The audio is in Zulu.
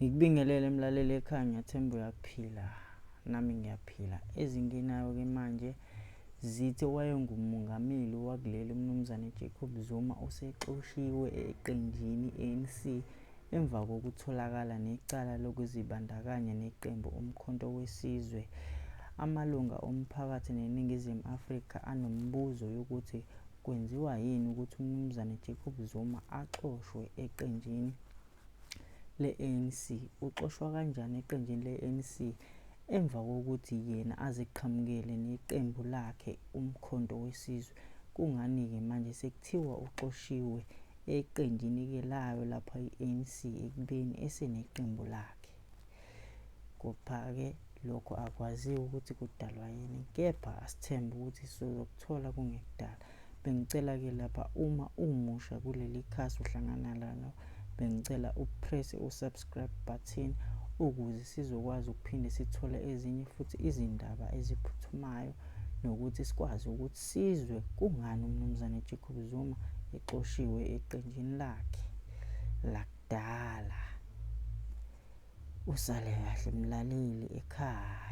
Ngikubingelele mlaleli ekhaya, ngiyathemba uyaphila, nami ngiyaphila. Ezingenayo-ke manje zithi owayengumongameli wakuleli uMnumzane Jacob Zuma usexoshiwe eqenjini i-ANC emva kokutholakala necala lokuzibandakanya neqembu Umkhonto Wesizwe. Amalunga omphakathi neNingizimu Afrika anombuzo yokuthi kwenziwa yini ukuthi uMnumzane Jacob Zuma axoshwe eqenjini le-ANC. Uxoshwa kanjani eqenjini le-ANC emva kokuthi yena aziqhamukele neqembu lakhe Umkhonto Wesizwe? Kungani-ke manje sekuthiwa uxoshiwe eqenjini-ke layo lapha i-ANC ekubeni eseneqembu lakhe? Kepha-ke lokho akwaziwa ukuthi kudalwa yini, kepha asithembe ukuthi sizokuthola kungekudala. Bengicela-ke lapha uma umusha kuleli khasi uhlangana lalo, bengicela upresse u-subscribe button ukuze sizokwazi ukuphinde sithole ezinye futhi izindaba eziphuthumayo nokuthi sikwazi ukuthi sizwe kungani uMnumzane Jacob Zuma exoshiwe eqenjini lakhe lakudala. Usale kahle mlaleli ekhaya.